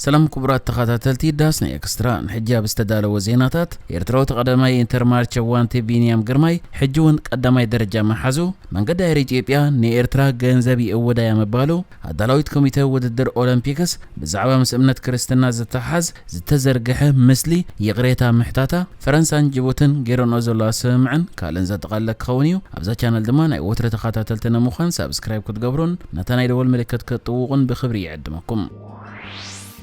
ሰላም ክቡራት ተኸታተልቲ ዳስና ኤክስትራ፣ ንሕጂ ኣብ ዝተዳለወ ዜናታት፣ ኤርትራዊ ተቐዳማይ ኢንተርማርቸ ዋንቲ ቢንያም ግርማይ ሕጂ እውን ቀዳማይ ደረጃ ምሓዙ፣ መንገዲ ኣየር ኢትዮጵያ ንኤርትራ ገንዘብ ይእውዳ እያ ምባሉ፣ ኣዳላዊት ኮሚተ ውድድር ኦሎምፒክስ ብዛዕባ ምስ እምነት ክርስትና ዝተሓዝ ዝተዘርግሐ ምስሊ ይቕሬታ ምሕታታ፣ ፈረንሳን ጅቡትን ገይረንኦ ዘለዋ ስምምዕን ካልእን ዘጠቓለለ ክኸውን እዩ። ኣብዛ ቻነል ድማ ናይ ወትሪ ተኸታተልቲ ንምዃን ሳብስክራይብ ክትገብሩን ነታ ናይ ደወል ምልክት ክትጥውቑን ብኽብሪ ይዕድመኩም።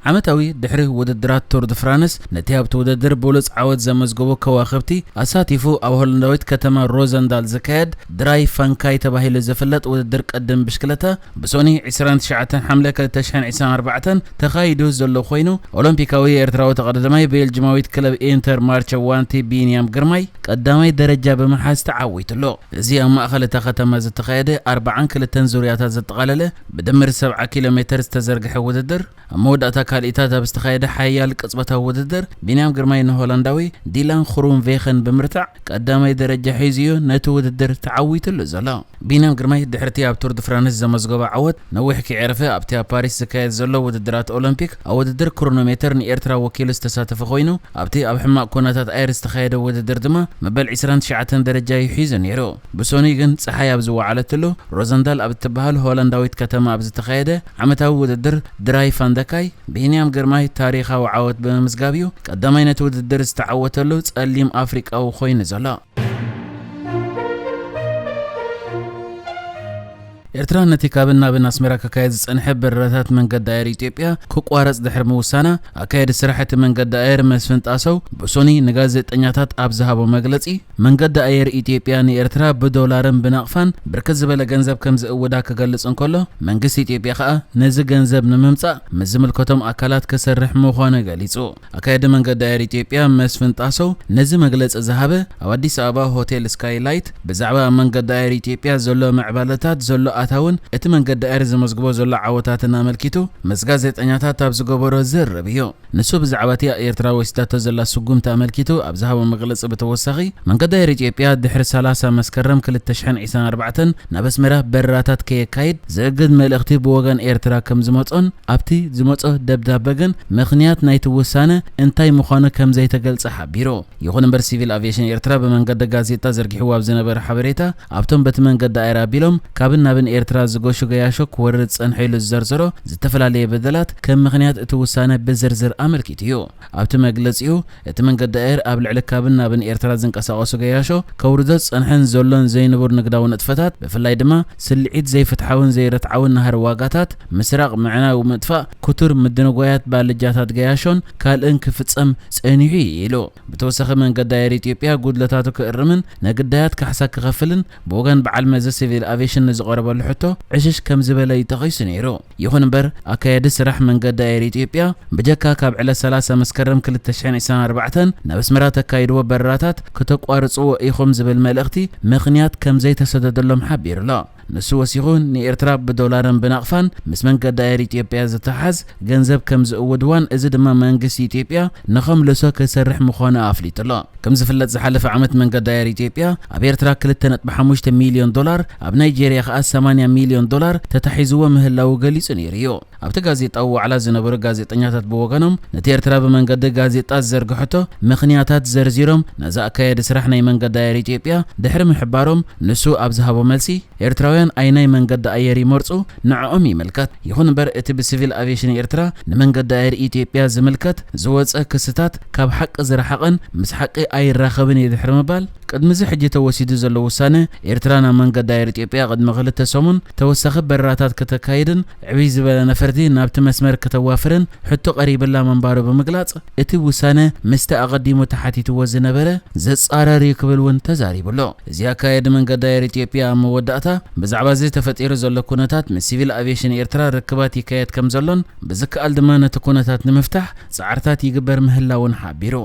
ዓመታዊ ድሕሪ ውድድራት ቱር ድ ፍራንስ፣ ነቲ ኣብቲ ውድድር ብሉጽ ዓወት ዘመዝገቡ ከዋኽብቲ ኣሳቲፉ ኣብ ሆላንዳዊት ከተማ ሮዘንዳል ዝካየድ ድራይ ፋንካይ ተባሂሉ ዝፍለጥ ውድድር ቅድም ብሽክለታ ብሶኒ ዕስራን ትሽዓተን ሓምለ ክልተ ሽሕን ዕስራን ኣርባዕተን ተኻይዱ ዘሎ ኮይኑ፣ ኦሎምፒካዊ ኤርትራዊ ተቐዳዳማይ ቤልጅማዊት ክለብ ኢንተር ማርቸ ዋንቲ ቢንያም ግርማይ ቀዳማይ ደረጃ ብምሓዝ ተዓዊቱሎ። እዚ ኣብ ማእኸል እታ ከተማ ዝተኻየደ ኣርባዓን ክልተን ዙርያታት ዘጠቓለለ ብድምር ሰብዓ ኪሎ ሜተር ዝተዘርግሐ ውድድር፣ ኣብ መወዳእታ ካልኢታት ኣብ ዝተኻየደ ሓያል ቅጽበታዊ ውድድር፣ ቢንያም ግርማይ ንሆላንዳዊ ዲላን ክሩንቬኸን ብምርታዕ ቀዳማይ ደረጃ ሒዙ እዩ ነቲ ውድድር ተዓዊቱሉ ዘሎ። ቢንያም ግርማይ ድሕርቲ ኣብ ቱር ድ ፍራንስ ዘመዝገቦ ዓወት ነዊሕ ከየዕረፈ ኣብቲ ኣብ ፓሪስ ዝካየድ ዘሎ ውድድራት ኦሎምፒክ ኣብ ውድድር ክሮኖሜተር ንኤርትራ ወኪሉ ዝተሳተፈ ኮይኑ፣ ኣብቲ ኣብ ሕማቕ ኩነታት ኣየር ዝተኻየደ ውድድር ድማ መበል ዕስራን ትሽዓተን ደረጃ እዩ ሒዙ ነይሩ። ብሶኒ ግን ጸሓይ ኣብ ዝወዓለትሉ ሮዘንዳል ኣብ እትበሃል ሆላንዳዊት ከተማ ኣብ ዝተኻየደ ዓመታዊ ውድድር ድራይ ፋንደካይ፣ ቢንያም ግርማይ ታሪኻዊ ዓወት ብምምዝጋብ እዩ ቀዳማይ ነቲ ውድድር ዝተዓወተሉ ጸሊም ኣፍሪቃዊ ኮይኑ ዘሎ። ኤርትራ ነቲ ካብን ናብን ኣስመራ ክካየድ ዝጸንሐ በረራታት መንገዲ ኣየር ኢትዮጵያ ክቋረጽ ድሕሪ ምውሳና፣ ኣካየዲ ስራሕ እቲ መንገዲ ኣየር መስፍን ጣሰው ብሶኒ ንጋዜጠኛታት ኣብ ዝሃቦ መግለጺ፣ መንገዲ ኣየር ኢትዮጵያ ንኤርትራ ብዶላርን ብናቕፋን ብርክት ዝበለ ገንዘብ ከም ዝእውዳ ክገልጽ እንከሎ፣ መንግስቲ ኢትዮጵያ ከኣ ነዚ ገንዘብ ንምምጻእ ምስ ዝምልከቶም ኣካላት ክሰርሕ ምዃኑ ገሊጹ። ኣካያዲ መንገዲ ኣየር ኢትዮጵያ መስፍን ጣሰው ነዚ መግለጺ ዝሃበ ኣብ ኣዲስ ኣበባ ሆቴል ስካይላይት ብዛዕባ ኣብ መንገዲ ኣየር ኢትዮጵያ ዘሎ ምዕባለታት፣ ዘሎ ኣታውን እቲ መንገዲ ኣየር ዘመዝግቦ ዘሎ ዓወታትን ኣመልኪቱ ምስ ጋዜጠኛታት ኣብ ዝገበሮ ዝርርብ እዩ። ንሱ ብዛዕባ እቲ ኤርትራ ወሲዳቶ ዘላ ስጉምቲ ኣመልኪቱ ኣብ ዝሃቦ መግለጺ ብተወሳኺ፣ መንገዲ ኣየር ኢትዮጵያ ድሕሪ ሰላሳ መስከረም ክልተ ሽሕን ዕስራን ኣርባዕተን ናብ ኣስመራ በረራታት ከየካይድ ዝእግድ መልእኽቲ ብወገን ኤርትራ ከም ዝመጾን ኣብቲ ዝመጾ ደብዳበ ግን ምኽንያት ናይቲ ውሳነ እንታይ ምዃኑ ከም ዘይተገልጸ ሓቢሩ። ይኹን እምበር፣ ሲቪል ኣቪየሽን ኤርትራ ብመንገዲ ጋዜጣ ዘርጊሕዎ ኣብ ዝነበረ ሓበሬታ፣ ኣብቶም በቲ መንገዲ ኣየር ኣቢሎም ካብን ናብን ኤርትራ ዝገሹ ገያሾ ክወርድ ዝጸንሐ ኢሉ ዝዘርዘሮ ዝተፈላለየ በደላት ከም ምኽንያት እቲ ውሳነ ብዝርዝር ኣመልኪቱ እዩ። ኣብቲ መግለጺኡ፣ እቲ መንገዲ ኣየር ኣብ ልዕሊ ካብን ናብን ኤርትራ ዝንቀሳቐሱ ገያሾ ከውርዶ ዝጸንሐን ዘሎን ዘይንቡር ንግዳዊ ንጥፈታት፣ ብፍላይ ድማ ስልዒት ዘይፍትሓውን ዘይርትዓውን ናህሪ ዋጋታት፣ ምስራቕ፣ ምዕናው፣ ምጥፋእ፣ ክቱር ምድንጓያት ባልጃታት ገያሾን ካልእን ክፍጸም ጸኒሑ እዩ ኢሉ። ብተወሳኺ መንገዲ ኣየር ኢትዮጵያ ጉድለታቱ ክእርምን ንግዳያት ካሕሳ ክኸፍልን ብወገን በዓል መዚ ሲቪል ኣቪየሽን ንዝቐረበሉ ሕቶ ዕሽሽ ከም ዝበለ እዩ ጠቒሱ ነይሩ። ይኹን እምበር፣ ኣካያዲ ስራሕ መንገዲ ኣየር ኢትዮጵያ ብጀካ ካብ ዕለት ሰላሳ መስከረም ክልተ ሽሕን ዕስራን ኣርባዕተን ናብ ኣስመራ ተካይድዎ በረራታት ክተቋርጽዎ ኢኹም ዝብል መልእኽቲ ምኽንያት ከም ዘይተሰደደሎም ሓቢሩ ኣሎ። ንሱ ወሲኹ፣ ንኤርትራ ብዶላርን ብናቕፋን ምስ መንገዲ ኣየር ኢትዮጵያ ዝተሓዝ ገንዘብ ከም ዝእውድዋን፣ እዚ ድማ መንግስቲ ኢትዮጵያ ንኸምልሶ ክሰርሕ ምዃኑ ኣፍሊጡ ኣሎ። ከም ዝፍለጥ፣ ዝሓለፈ ዓመት መንገዲ ኣየር ኢትዮጵያ ኣብ ኤርትራ ክልተ ነጥቢ ሓሙሽተ ሚልዮን ዶላር፣ ኣብ ናይጄርያ ከኣ ሰማንያ ሚልዮን ዶላር ተታሒዝዎ ምህላዉ ገሊጹ ነይሩ እዩ። ኣብቲ ጋዜጣዊ ዋዕላ ዝነበሩ ጋዜጠኛታት ብወገኖም፣ ነቲ ኤርትራ ብመንገዲ ጋዜጣ ዝዘርግሐቶ ምኽንያታት ዘርዚሮም፣ ነዚ ኣካያዲ ስራሕ ናይ መንገዲ ኣየር ኢትዮጵያ ድሕሪ ምሕባሮም፣ ንሱ ኣብ ዝሃቦ መልሲ፣ ኤርትራውያን ኣየናይ መንገዲ ኣየር ይመርጹ ንዕኦም ይምልከት። ይኹን እምበር፣ እቲ ብሲቪል ኣቪየሽን ኤርትራ ንመንገዲ ኣየር ኢትዮጵያ ዝምልከት ዝወጸ ክስታት ካብ ሓቂ ዝረሓቐን ምስ ሓቂ ኣይራኸብን እዩ ድሕሪ ምባል፣ ቅድሚ እዚ ሕጂ ተወሲዱ ዘሎ ውሳነ፣ ኤርትራ ናብ መንገዲ ኣየር ኢትዮጵያ ቅድሚ ክልተ ሰሙን ተወሳኺ በረራታት ከተካይድን ዕብይ ዝበለ ነፈርቲ ናብቲ መስመር ከተዋፍርን ሕቶ ቀሪብላ ምንባሩ ብምግላጽ፣ እቲ ውሳነ ምስቲ ኣቐዲሙ ተሓቲትዎ ዝነበረ ዘጻረር እዩ ክብል እውን ተዛሪቡ ኣሎ። እዚ ኣካያዲ መንገዲ ኣየር ኢትዮጵያ ኣብ መወዳእታ፣ ብዛዕባ እዚ ተፈጢሩ ዘሎ ኩነታት ምስ ሲቪል ኣቪየሽን ኤርትራ ርክባት ይካየድ ከም ዘሎን፣ ብዝከኣል ድማ ነቲ ኩነታት ንምፍታሕ ጻዕርታት ይግበር ምህላውን ሓቢሩ።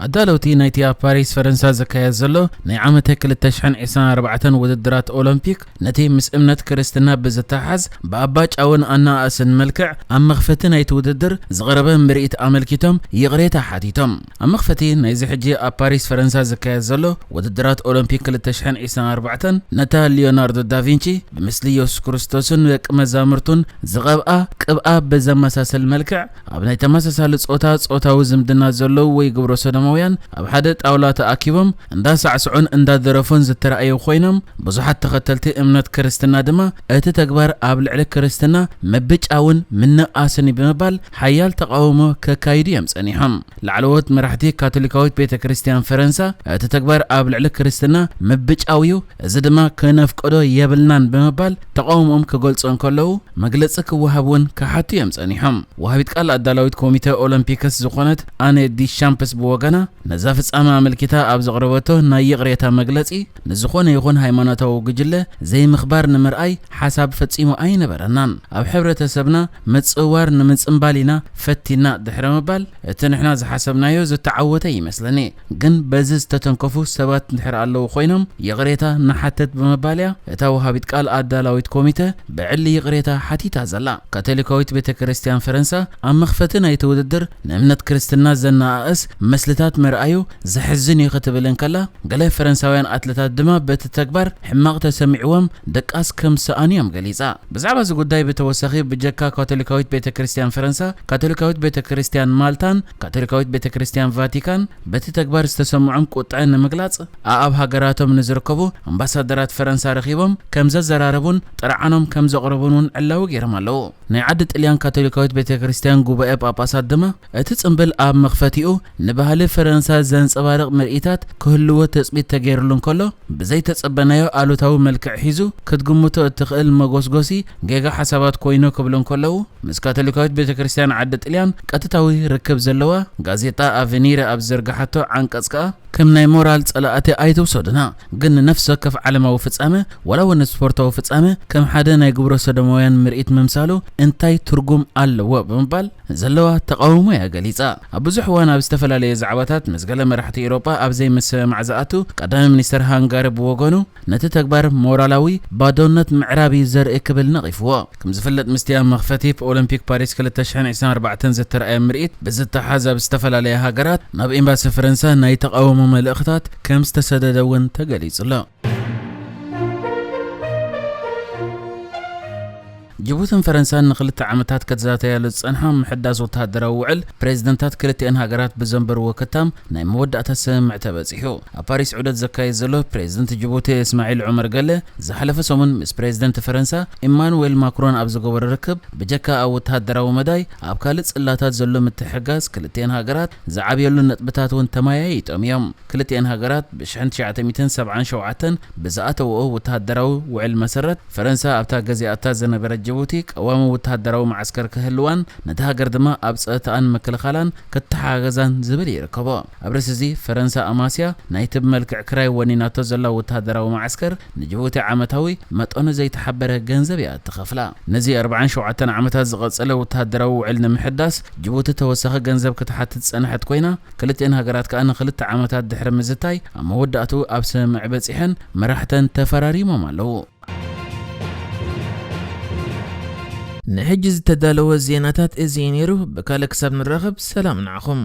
ኣዳለውቲ ናይቲ ኣብ ፓሪስ ፈረንሳ ዝካየድ ዘሎ ናይ ዓመተ ክልተ ሽሕን ዕስራን ኣርባዕተን ውድድራት ኦሎምፒክ፣ ነቲ ምስ እምነት ክርስትና ብዝተሓዝ ብኣባጫውን ኣነኣእስን መልክዕ ኣብ መኽፈቲ ናይቲ ውድድር ዝቐረበ ምርኢት ኣመልኪቶም ይቕሬታ ሓቲቶም። ኣብ መኽፈቲ ናይዚ ሕጂ ኣብ ፓሪስ ፈረንሳ ዝካየድ ዘሎ ውድድራት ኦሎምፒክ ክልተ ሽሕን ዕስራን ኣርባዕተን፣ ነታ ሊዮናርዶ ዳቪንቺ ብምስሊ የሱስ ክርስቶስን ደቂ መዛሙርቱን ዝቐብኣ ቅብኣ ብዘመሳሰል መልክዕ፣ ኣብ ናይ ተመሳሳሊ ጾታ፣ ጾታዊ ዝምድና ዘለዉ ወይ ግብረ ሰዶማውያን ኣብ ሓደ ጣውላ ተኣኪቦም እንዳሳዕስዑን እንዳደረፉን ዝተራእዩ ኮይኖም፣ ብዙሓት ተኸተልቲ እምነት ክርስትና ድማ እቲ ተግባር ኣብ ልዕሊ ክርስትና ምብጫውን ምንኣስን እዩ ብምባል ሓያል ተቓውሞ ከካይዱ እዮም ጸኒሖም። ላዕለዎት መራሕቲ ካቶሊካዊት ቤተ ክርስቲያን ፈረንሳ፣ እቲ ተግባር ኣብ ልዕሊ ክርስትና ምብጫው እዩ፣ እዚ ድማ ክነፍቅዶ የብልናን ብምባል ተቓውሞኦም ክገልጹ እንከለዉ፣ መግለጺ ክወሃብ እውን ክሓቱ እዮም ጸኒሖም። ወሃቢት ቃል ኣዳላዊት ኮሚተ ኦሎምፒክስ ዝኾነት ኣነ ዲሻምፕስ ብወገና፣ ነዛ ፍጻመ ኣመልኪታ ኣብ ዘቕረበቶ ናይ ይቕሬታ መግለጺ፣ ንዝኾነ ይኹን ሃይማኖታዊ ጉጅለ ዘይምኽባር ንምርኣይ ሓሳብ ፈጺሙ ኣይነበረናን። ኣብ ሕብረተሰብና ምጽዋር ንምጽንባል ኢና ፈቲና ድሕሪ ምባል፣ እቲ ንሕና ዝሓሰብናዮ ዝተዓወተ ይመስለኒ። ግን በዚ ዝተተንከፉ ሰባት እንድሕር ኣለዉ ኮይኖም፣ ይቕሬታ ንሓተት ብምባል እያ እታ ወሃቢት ቃል ኣዳላዊት ኮሚተ ብዕሊ ይቕሬታ ሓቲታ ዘላ። ካቶሊካዊት ቤተ ክርስቲያን ፈረንሳ ኣብ መኽፈቲ ናይቲ ውድድር ንእምነት ክርስትና ዘነኣእስ ምስልታት ምርኣዩ ዘሕዝን እዩ ክትብል እንከላ፣ ገለ ፈረንሳውያን ኣትለታት ድማ በቲ ተግባር ሕማቕ ተሰሚዕዎም ድቃስ ከም ዝሰኣኑ እዮም ገሊጻ። ብዛዕባ እዚ ጉዳይ ብተወሳኺ፣ ብጀካ ካቶሊካዊት ቤተ ክርስቲያን ፈረንሳ፣ ካቶሊካዊት ቤተ ክርስቲያን ማልታን ካቶሊካዊት ቤተ ክርስቲያን ቫቲካን በቲ ተግባር ዝተሰምዖም ቁጥዐ ንምግላጽ ኣኣብ ሃገራቶም ንዝርከቡ ኣምባሳደራት ፈረንሳ ረኺቦም ከም ዘዘራረቡን ጥርዓኖም ከም ዘቕረቡን እውን ዕላዊ ገይሮም ኣለዉ። ናይ ዓዲ ጥልያን ካቶሊካዊት ቤተ ክርስቲያን ጉባኤ ጳጳሳት ድማ እቲ ጽምብል ኣብ መኽፈቲኡ ንባህሊ ፈረንሳ ዘንጸባርቕ ምርኢታት ክህልዎ ትጽቢት ተገይርሉ እንከሎ፣ ብዘይተጸበናዮ ኣሉታዊ መልክዕ ሒዙ ክትግምቶ እትኽእል መጎስጎሲ ጌጋ ሓሳባት ኮይኑ ክብሉ እንከለዉ፣ ምስ ካቶሊካዊት ቤተ ክርስቲያን ዓዲ ጥልያን ቀጥታዊ ርክብ ዘለዋ ጋዜጣ ኣቨኒረ ኣብ ዝዘርግሓቶ ዓንቀጽ ከኣ፣ ከም ናይ ሞራል ጸላእቲ ኣይትውሰዱና፣ ግን ንነፍሲ ወከፍ ዓለማዊ ፍጻመ፣ ዋላ እውን ስፖርታዊ ፍጻመ፣ ከም ሓደ ናይ ግብረ ሰዶማውያን ምርኢት ምምሳሉ እንታይ ትርጉም ኣለዎ? ብምባል ዘለዋ ተቓውሞ እያ ገሊጻ። ኣብ ብዙሕ እዋን ኣብ ዝተፈላለየ ዛዕባታት ምስ ገለ መራሕቲ ኤውሮጳ ኣብ ዘይምስምማዕ ዝኣቱ ቀዳማይ ሚኒስተር ሃንጋሪ ብወገኑ፣ ነቲ ተግባር ሞራላዊ ባዶነት ምዕራብ እዩ ዘርኢ ክብል ነቒፍዎ። ከም ዝፍለጥ፣ ምስቲ ኣብ መኽፈቲ ኦሎምፒክ ፓሪስ ክልተ ሽሕን ዕስራን ኣርባዕተን ዝተራእየ ምርኢት ብዝተሓዝ፣ ኣብ ዝተፈላለያ ሃገራት ናብ ኤምባሲ ፈረንሳ ናይ ተቓውሞ መልእኽታት ከም ዝተሰደደ እውን ተገሊጹ ኣሎ። ጅቡትን ፈረንሳን ንኽልተ ዓመታት ከተዛተያሉ ዝጸንሓ ምሕዳስ ወተሃደራዊ ውዕል፣ ፕሬዝደንታት ክልቲአን ሃገራት ብዘንበርዎ ክታም ናይ መወዳእታ ስምምዕ ተበጺሑ። ኣብ ፓሪስ ዑደት ዘካየድ ዘሎ ፕሬዝደንት ጅቡቲ እስማዒል ዑመር ገለ፣ ዝሓለፈ ሰሙን ምስ ፕሬዝደንት ፈረንሳ ኢማኑዌል ማክሮን ኣብ ዝገበሮ ርክብ፣ ብጀካ ኣብ ወተሃደራዊ መዳይ፣ ኣብ ካልእ ጽላታት ዘሎ ምትሕግጋዝ ክልቲአን ሃገራት ዝዓብየሉ ነጥብታት እውን ተመያይጦም እዮም። ክልቲአን ሃገራት ብሽሕን ትሽዓተ ሚእትን ሰብዓን ሸውዓተን ብዝኣተወኦ ወተሃደራዊ ውዕል መሰረት፣ ፈረንሳ ኣብታ ገዚኣታ ዝነበረት ጅቡቲ ቀዋሚ ወተሃደራዊ መዓስከር ክህልዋን፣ ነታ ሃገር ድማ ኣብ ጸጥታኣን ምክልኻላን ክተሓጋገዛን ዝብል ይርከቦ። ኣብ ርእሲ እዚ፣ ፈረንሳ ኣማስያ ናይቲ ብመልክዕ ክራይ ወኒናቶ ዘላ ወተሃደራዊ መዓስከር ንጅቡቲ ዓመታዊ መጠኑ ዘይተሓበረ ገንዘብ እያ እትኸፍላ። ነዚ ኣርባዓን ሸውዓተን ዓመታት ዝቐጸለ ወተሃደራዊ ውዕል ንምሕዳስ ጅቡቲ ተወሳኺ ገንዘብ ክትሓትት ዝጸንሐት ኮይና፣ ክልቲአን ሃገራት ከኣ ንኽልተ ዓመታት ድሕሪ ምዝታይ ኣብ መወዳእትኡ ኣብ ስምምዕ በጺሐን መራሕተን ተፈራሪሞም ኣለዉ። ንሕጂ ዝተዳለወ ዜናታት እዚ እዩ ነይሩ። ብካልእ ክሳብ ንራኸብ ሰላም ንዓኹም።